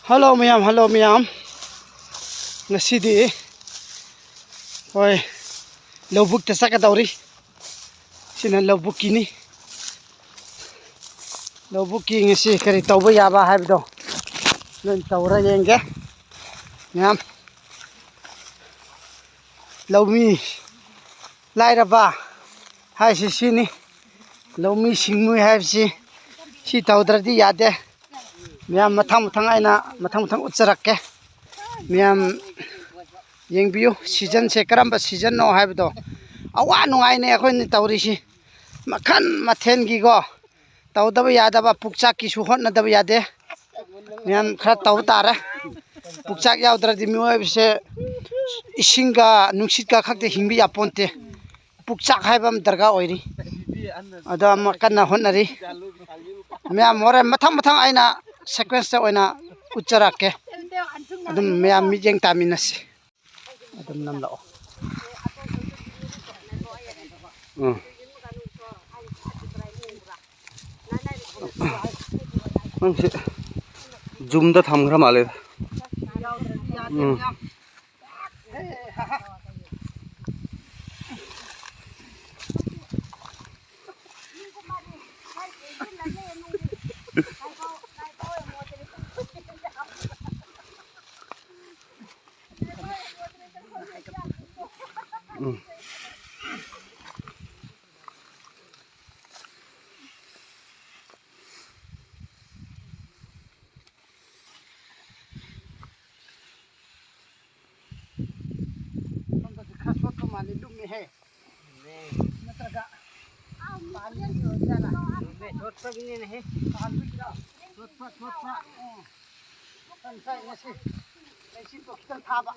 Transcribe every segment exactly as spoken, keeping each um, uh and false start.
Hello ꯃꯌꯥꯝ, hello ꯃꯌꯥꯝ꯫ ꯉꯁꯤꯗꯤ ꯍꯣꯏ, ꯂꯧꯕꯨꯛꯇ ꯆꯠꯀꯗꯧꯔꯤ꯫ ꯁꯤꯅ ꯂꯧꯕꯨꯛꯀꯤꯅꯤ꯫ ꯂꯧꯕꯨꯛꯀꯤ ꯉꯁꯤ ꯀꯔꯤ ꯇꯧꯕ ꯌꯥꯕ ꯍꯥꯏꯕꯗꯣ ꯅꯣꯏ ꯇꯧꯔ ꯌꯦꯡꯒꯦ ꯃꯌꯥꯝ꯫ ꯂꯧꯃꯤ ꯂꯥꯏꯔꯕ ꯍꯥꯏꯁꯤ ꯁꯤꯅꯤ꯫ ꯂꯧꯃꯤ ꯁꯤꯡꯃꯤ ꯍꯥꯏꯕꯁꯤ ꯁꯤ ꯇꯧꯗ꯭ꯔꯗꯤ ꯌꯥꯗꯦ꯫ ꯃꯌꯥꯝ ꯃꯊꯪ ꯃꯊꯪ ꯑꯩꯅ ꯃꯊꯪ ꯃꯊꯪ ꯎꯠꯆꯔꯛꯀꯦ꯫ ꯃꯌꯥꯝ ꯌꯦꯡꯕꯤꯌꯨ, ꯁꯤꯖꯟꯁꯦ ꯀꯔꯝꯕ ꯁꯤꯖꯟꯅꯣ ꯍꯥꯏꯕꯗꯣ꯫ ꯑꯋꯥ ꯅꯨꯡꯉꯥꯏꯅꯦ ꯑꯩꯈꯣꯏꯅ ꯇꯧꯔꯤꯁꯤ꯫ ꯃꯈꯜ ꯃꯊꯦꯜꯒꯤꯀꯣ, ꯇꯧꯗꯕ ꯌꯥꯗꯕ, ꯄꯨꯛꯆꯥꯛꯀꯤꯁꯨ ꯍꯣꯠꯅꯗꯕ ꯌꯥꯗꯦ꯫ ꯃꯌꯥꯝ ꯈꯔ ꯇꯧꯕ ꯇꯥꯔꯦ꯫ ꯄꯨꯛꯆꯥꯛ ꯌꯥꯎꯗ꯭ꯔꯗꯤ ꯃꯤꯑꯣꯏꯕꯁꯦ ꯏꯁꯤꯡꯒ ꯅꯨꯡꯁꯤꯠꯀ ꯈꯛꯇ ꯍꯤꯡꯕ ꯌꯥꯄꯣꯟꯇꯦ꯫ ꯄꯨꯛꯆꯥꯛ ꯍꯥꯏꯕ ꯑꯃ ꯗꯔꯀꯥꯔ ꯑꯣꯏꯔꯤ꯫ ꯑꯗꯣ ꯑꯃ ꯀꯟꯅ ꯍꯣꯠꯅꯔꯤ꯫ ꯃꯌꯥꯝ ꯍꯣꯔꯦꯟ ꯃꯊꯪ ꯃꯊꯪ ꯑꯩꯅ ꯁꯦꯀ꯭ꯋꯦꯟꯁꯇ ꯑꯣꯏꯅ ꯎꯠꯆꯔꯛꯀꯦ꯫ ꯑꯗꯨꯝ ꯃꯌꯥꯝ ꯃꯤꯠꯌꯦꯡ ꯇꯥꯃꯤꯟꯅꯁꯤ꯫ ꯑꯗꯨꯝ ꯅꯝꯂꯛꯑꯣ꯫ ꯎꯝ꯫ ꯅꯪꯁꯦ ꯖꯨꯝꯗ ꯊꯝꯈ꯭ꯔ ꯃꯥꯜꯂꯦ꯫ ꯎꯝ꯫ ꯎꯝ꯫ ꯁꯣꯝꯗꯗꯤ ꯈꯔ ꯆꯣꯠꯄ ꯃꯥꯜꯂꯤ, ꯂꯨꯝꯃꯦꯍꯦ꯫ ꯅꯠꯇ꯭ꯔꯒ ꯄꯥꯟꯕꯒꯤ ꯑꯣꯏꯖꯥꯠꯂꯥ? ꯂꯨꯝꯃꯦ, ꯆꯣꯠꯄꯒꯤꯅꯤꯅꯦꯍꯦ꯫ ꯄꯥꯟꯕꯒꯤꯔꯣ? ꯆꯣꯠꯄ, ꯆꯣꯠꯄ꯫ ꯑꯣ꯫ ꯉꯁꯥꯏ, ꯉꯁꯤ ꯂꯩꯆꯤꯟꯗꯣ ꯈꯤꯇꯪ ꯊꯥꯕ꯫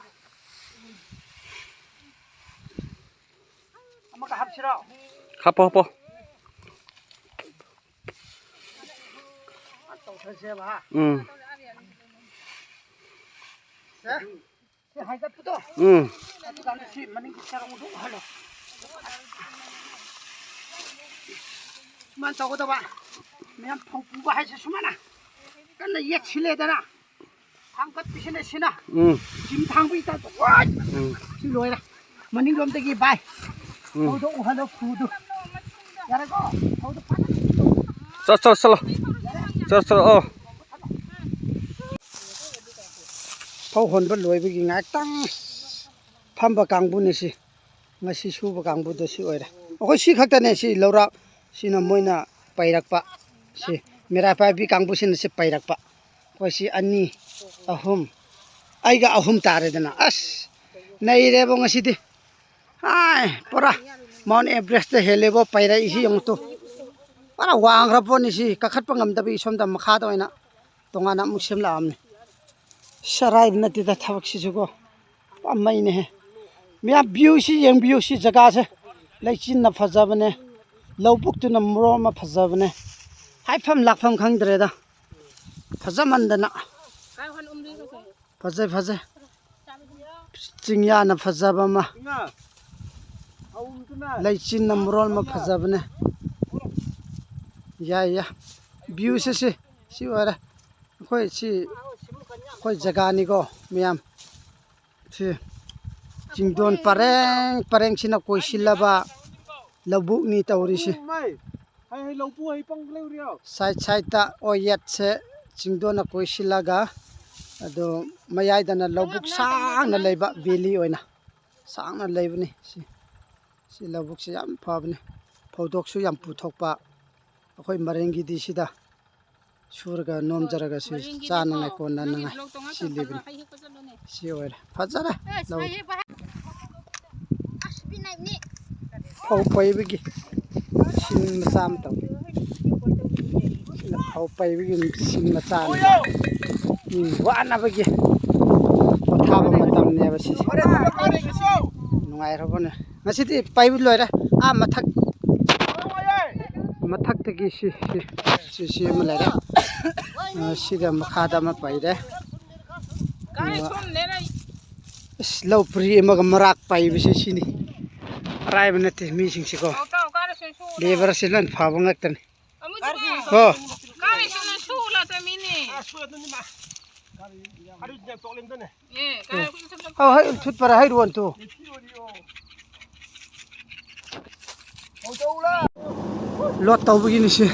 ꯑꯃꯒ ꯍꯥꯞꯁꯤꯔꯣ? ꯍꯥꯞꯄꯣ, ꯍꯥꯞꯄꯣ꯫ ꯇꯧꯊꯁꯦꯕ, ꯍꯥ? ꯎꯝ꯫ ꯁꯦ, ꯁꯤ ꯍꯥꯏꯒꯠꯄꯗꯣ꯫ ꯎꯝ꯫ ꯑꯗꯨꯀꯥꯟꯗ ꯁꯤ ꯃꯅꯤꯡꯒꯤ ꯆꯔꯣꯡꯗꯣ ꯎꯍꯜꯂꯣ꯫ ꯁꯨꯃꯥꯏꯅ ꯇꯧꯒꯗꯕ꯫ ꯃꯌꯥꯝ ꯐꯧ ꯄꯨꯕ ꯍꯥꯏꯁꯦ ꯁꯨꯃꯥꯏꯅ꯫ ꯌꯦꯠꯁꯤꯜꯂꯦꯗꯅ꯫ ꯊꯥꯡꯒꯠꯄꯤꯁꯤꯅ ꯁꯤꯅ꯫ ꯎꯝ꯫ ꯖꯤꯝ ꯊꯥꯡꯕꯒꯤ ꯇꯥꯏꯞꯇ꯫ ꯋꯥꯏ! ꯎꯝ꯫ ꯁꯤ ꯂꯣꯏꯔꯦ꯫ ꯃꯅꯤꯡꯂꯣꯝꯗꯒꯤ ꯚꯥꯏ꯫ ꯎꯝ꯫ ꯐꯧꯗꯣ ꯎꯍꯜꯂꯣ, ꯐꯨꯗꯨ꯫ ꯌꯥꯔꯦꯀꯣ? ꯐꯧꯗꯣ ꯐꯖꯅ ꯆꯠꯂꯣ, ꯆꯠꯂꯣ꯫ ꯆꯠꯂꯣ, ꯆꯠꯂꯣ꯫ ꯑꯣ꯫ ꯐꯧ ꯍꯣꯟꯕ ꯂꯣꯏꯕꯒꯤ ꯉꯥꯏꯍꯥꯛꯇꯪ ꯐꯝꯕ ꯀꯥꯡꯕꯨꯅꯤ ꯁꯤ꯫ ꯉꯁꯤ ꯁꯨꯕ ꯀꯥꯡꯕꯨꯗꯣ ꯁꯤ ꯑꯣꯏꯔꯦ꯫ ꯑꯩꯈꯣꯏ ꯁꯤ ꯈꯛꯇꯅꯦ ꯁꯤ ꯂꯧꯔꯥꯛ꯫ ꯁꯤꯅ ꯃꯣꯏꯅ ꯄꯩꯔꯛꯄ꯫ ꯁꯤ ꯃꯦꯔꯥ ꯄꯥꯏꯕꯤ ꯀꯥꯡꯕꯨꯁꯤꯅ ꯁꯤ ꯄꯩꯔꯛꯄ꯫ ꯑꯩꯈꯣꯏ ꯁꯤ ꯑꯅꯤ, ꯑꯍꯨꯝ, ꯑꯩꯒ ꯑꯍꯨꯝ ꯇꯥꯔꯦꯗꯅ꯫ ꯑꯁ, ꯅꯩꯔꯦꯕꯣ ꯉꯁꯤꯗꯤ꯫ ꯍꯥꯏ, ꯄꯨꯔꯥ ꯃꯥꯎꯟ ꯑꯦꯚꯔꯦꯁꯇ ꯍꯦꯜꯂꯦꯕꯣ ꯄꯩꯔꯛꯏꯁꯤ ꯌꯦꯡꯉꯨ ꯇꯨ꯫ ꯄꯨꯔꯥ ꯋꯥꯡꯈ꯭ꯔ ꯄꯣꯠꯅꯤ ꯁꯤ, ꯀꯥꯈꯠꯄ ꯉꯝꯗꯕꯒꯤ ꯁꯣꯝꯗ ꯃꯈꯥꯗ ꯑꯣꯏꯅ ꯇꯣꯉꯥꯟꯅ ꯑꯃꯨꯛ ꯁꯦꯝꯂꯛꯑꯕꯅꯤ꯫ ꯑꯁ, ꯑꯔꯥꯏꯕ ꯅꯠꯇꯦꯗ ꯊꯕꯛꯁꯤꯁꯨꯀꯣ꯫ ꯄꯨꯔꯥ ꯃꯩꯅꯦꯍꯦ꯫ ꯃꯌꯥꯝ ꯚ꯭ꯌꯨꯁꯤ ꯌꯦꯡꯕꯤꯌꯨ, ꯁꯤ ꯖꯒꯥꯁꯦ꯫ ꯂꯩꯆꯤꯟꯅ ꯐꯖꯕꯅꯦ, ꯂꯧꯕꯨꯛꯇꯨꯅ ꯃꯔꯣꯜ ꯑꯃ ꯐꯖꯕꯅꯦ꯫ ꯍꯥꯏꯐꯝ ꯂꯥꯛꯐꯝ ꯈꯪꯗ꯭ꯔꯦꯗ꯫ ꯐꯖꯃꯟꯗꯅ꯫ ꯐꯖꯩ, ꯐꯖꯩ꯫ ꯆꯤꯡꯌꯥꯅ ꯐꯖꯕ ꯑꯃ, ꯂꯩꯆꯤꯟꯅ ꯃꯔꯣꯜ ꯑꯃ ꯐꯖꯕꯅꯦ꯫ ꯌꯥꯏ, ꯌꯥꯏ꯫ ꯚ꯭ꯌꯨꯁꯦ ꯁꯤ, ꯁꯤ ꯑꯣꯏꯔꯦ꯫ ꯑꯩꯈꯣꯏ ꯁꯤ, ꯑꯩꯈꯣꯏ ꯖꯒꯥꯅꯤꯀꯣ ꯃꯌꯥꯝ꯫ ꯁꯤ ꯆꯤꯡꯗꯣꯟ ꯄꯔꯦꯡ ꯄꯔꯦꯡꯁꯤꯅ ꯀꯣꯏꯁꯤꯜꯂꯕ ꯂꯧꯕꯨꯛꯅꯤ ꯇꯧꯔꯤꯁꯤ꯫ ꯁꯥꯏꯠ ꯁꯥꯏꯠꯇ ꯑꯣꯌꯦꯠꯁꯦ ꯆꯤꯡꯗꯣꯟꯅ ꯀꯣꯏꯁꯤꯜꯂꯒ, ꯑꯗꯣ ꯃꯌꯥꯏꯗꯅ ꯂꯧꯕꯨꯛ ꯁꯥꯡꯅ ꯂꯩꯕ, ꯚꯦꯂꯤ ꯑꯣꯏꯅ ꯁꯥꯡꯅ ꯂꯩꯕꯅꯤ꯫ ꯁꯤ, ꯁꯤ ꯂꯧꯕꯨꯛꯁꯤ ꯌꯥꯝ ꯐꯕꯅꯤ꯫ ꯐꯧꯗꯣꯛꯁꯨ ꯌꯥꯝ ꯄꯨꯊꯣꯛꯄ꯫ ꯑꯩꯈꯣꯏ ꯃꯔꯦꯡꯒꯤꯗꯤ ꯁꯤꯗ ꯁꯨꯔꯒ ꯅꯣꯝꯖꯔꯒ ꯁꯤ ꯆꯥꯅꯉꯥꯏ ꯀꯣꯟꯅꯅꯉꯥꯏ ꯁꯤ ꯂꯩꯕꯅꯤ꯫ ꯁꯤ ꯑꯣꯏꯔꯦ꯫ ꯐꯖꯔꯦ ꯂꯧ꯫ ꯐꯧ ꯄꯩꯕꯒꯤ ꯁꯤꯟ ꯃꯆꯥ ꯑꯃ ꯇꯧꯏ꯫ ꯁꯤꯅ ꯐꯧ ꯄꯩꯕꯒꯤ ꯁꯤꯟ ꯃꯆꯥ ꯑꯃ꯫ ꯃꯤ ꯋꯥꯅꯕꯒꯤ ꯄꯣꯊꯥꯕ ꯃꯇꯝꯅꯦꯕ ꯁꯤꯁꯦ꯫ ꯅꯨꯡꯉꯥꯏꯔꯕꯅꯦ꯫ ꯉꯁꯤꯗꯤ ꯄꯩꯕ ꯂꯣꯏꯔꯦ꯫ ꯑꯥ ꯃꯊꯛ, ꯃꯊꯛꯇꯒꯤ ꯁꯤ, ꯁꯤ, ꯁꯤ, ꯁꯤ ꯑꯃ ꯂꯩꯔꯦ꯫ ꯑ, ꯁꯤꯒ ꯃꯈꯥꯗ ꯑꯃ ꯄꯩꯔꯦ꯫ ꯑ, ꯑꯁ, ꯂꯧ ꯄꯔꯤ ꯑꯃꯒ ꯃꯔꯥꯛ ꯄꯩꯕꯁꯦ ꯁꯤꯅꯤ꯫ ꯑꯔꯥꯏꯕ ꯅꯠꯇꯦ ꯃꯤꯁꯤꯡꯁꯤꯀꯣ꯫ ꯂꯦꯕꯔꯁꯦ ꯂꯣꯏ ꯐꯕ ꯉꯥꯛꯇꯅꯤ꯫ ꯀꯣ꯫ ꯃꯤꯅꯦ꯫ ꯑ, ꯁꯣꯏ ꯑꯗꯨꯅꯤ ꯃꯥ꯫ ꯑꯗꯨ ꯌꯥꯝ ꯇꯣꯛꯂꯦ ꯑꯝꯇꯅꯦ꯫ ꯑꯦ, ꯀꯥꯏ ꯑꯩꯈꯣꯏ ꯁꯝ ꯁꯝ ꯑ, ꯍꯩ, ꯊꯨꯠ ꯄꯔ ꯍꯩꯔꯨ ꯑꯟꯇꯨ꯫ ꯂꯣꯗ ꯇꯧꯕꯒꯤꯅꯤ ꯁꯤ꯫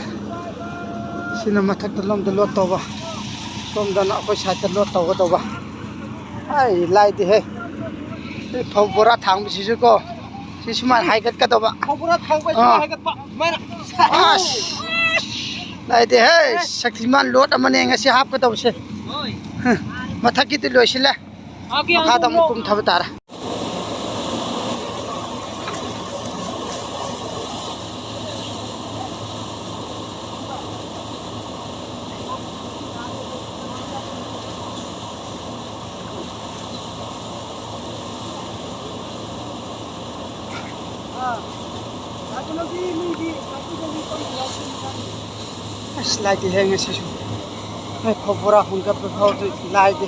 ꯁꯤꯅ ꯃꯊꯛꯇ ꯂꯣꯝꯗ ꯂꯣꯗ ꯇꯧꯕ꯫ ꯁꯣꯝꯗꯅ ꯑꯩꯈꯣꯏ ꯁꯥꯏꯠꯇ ꯂꯣꯗ ꯇꯧꯒꯗꯧꯕ꯫ ꯑꯩ ꯂꯥꯏꯗꯦꯍꯦ꯫ ꯁꯤ ꯐꯧ ꯕꯣꯔꯥ ꯊꯥꯡꯕꯁꯤꯁꯨ ꯀꯣ꯫ ꯁꯤ ꯁꯨꯃꯥꯏꯅ ꯍꯥꯏꯒꯠꯀꯗꯧꯕ꯫ ꯐꯧ ꯕꯣꯔꯥ ꯊꯥꯡꯕ ꯑꯥ꯫ ꯁꯨꯃꯥꯏꯅ ꯍꯥꯏꯒꯠꯄ꯫ ꯁꯨꯃꯥꯏꯅ꯫ ꯑꯁ! ꯂꯥꯏꯗꯦꯍꯦ꯫ ꯁꯛꯇꯤꯃꯥꯟ ꯂꯣꯗ ꯑꯃꯅꯦ ꯉꯁꯤ ꯍꯥꯞꯀꯗꯧꯕꯁꯦ꯫ ꯍꯣꯏ꯫ ꯃꯊꯛꯀꯤꯗꯤ ꯂꯣꯏꯁꯤꯜꯂꯦ꯫ ꯃꯈꯥꯗ ꯑꯃꯨꯛ ꯀꯨꯝꯊꯕ ꯇꯥꯔꯦ꯫ ꯑꯁ, ꯂꯥꯏꯗꯦꯍꯦ ꯉꯁꯤꯁꯨ꯫ ꯑꯩ ꯐꯧ ꯕꯣꯔꯥ ꯍꯣꯟꯒꯠꯄ ꯐꯥꯎꯗꯤ ꯂꯥꯏꯗꯦ꯫